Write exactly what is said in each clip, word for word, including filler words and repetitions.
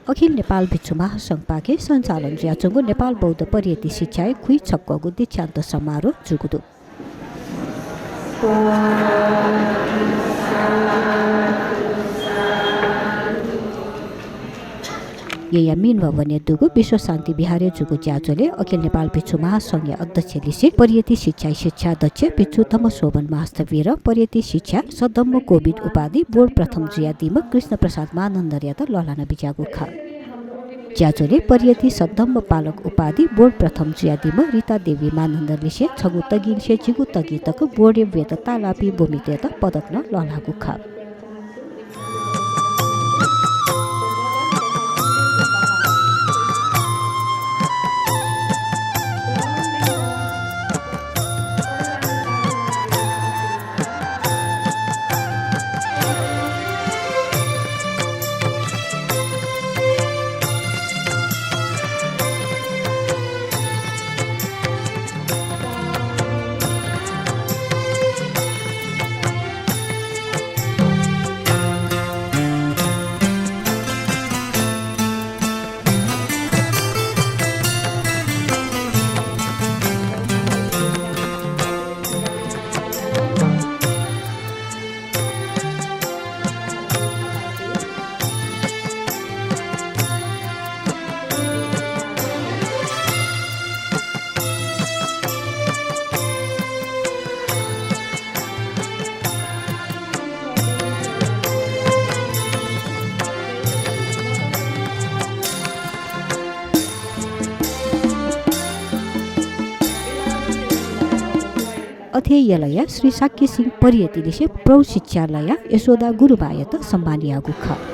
अखिल नेपाल भिक्षु महासंघपाखें सञ्चालन जुयाच्वंगु नेपाल बौद्ध परियति शिक्षाय् खुइछक्वःगु दीक्षान्त समारोह जूगु दु। येँया मिन भवनय् दुगु विश्व शान्ति विहारय् जूगु ज्याझ्वलय् अखिल नेपाल भिक्षु महासंघया अध्यक्ष लिसें परियति शिक्षाया शिक्षाध्यक्ष भिक्षु धम्मशोभन महास्थविरं परियति शिक्षा सद्धम्म कोविद उपाधि बोर्ड प्रथम जुयादीम्ह कृष्ण प्रसाद मानन्धरयात लःल्हाना बिज्याःगु खः। ज्याझ्वलय् परियति सद्धम्म पालक उपाधि बोर्ड प्रथम जुयादीम्ह रिता देवी मानन्धर लिसें छगू तगिंनिसें झिगू तगिं तक बोर्डय् वयेत ताःलाःपिं ब्वमितय्त पदक नं लःल्हाःगु खः। अथे यलया श्री शाक्य सिंह परियति लिसें प्रौढ शिक्षा लया यशोदा गुरुमांयात सम्मान याःगु खः।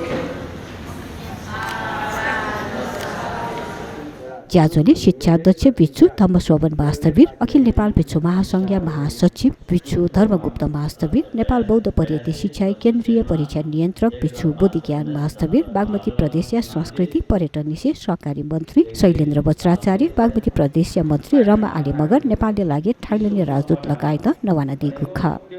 ज्याझ्वलय् शिक्षाध्यक्ष भिक्षु धम्मशोभन महास्थविर, अखिल नेपाल भिक्षु महासंघया महासचिव भिक्षु धर्मगुप्त महास्थविर, नेपाल बौद्ध परियति शिक्षाया केन्द्रीय परीक्षा नियन्त्रक भिक्षु बोधिज्ञान महास्थविर, बागमती प्रदेशया संस्कृति पर्यटन लिसें सहकारी मन्त्री शैलेन्द्र वज्राचार्य, बागमती प्रदेशया मन्त्री रमा आली मगर, नेपालया लागि थाइल्याण्डया राजदूत लगायत नवानादीगु खः।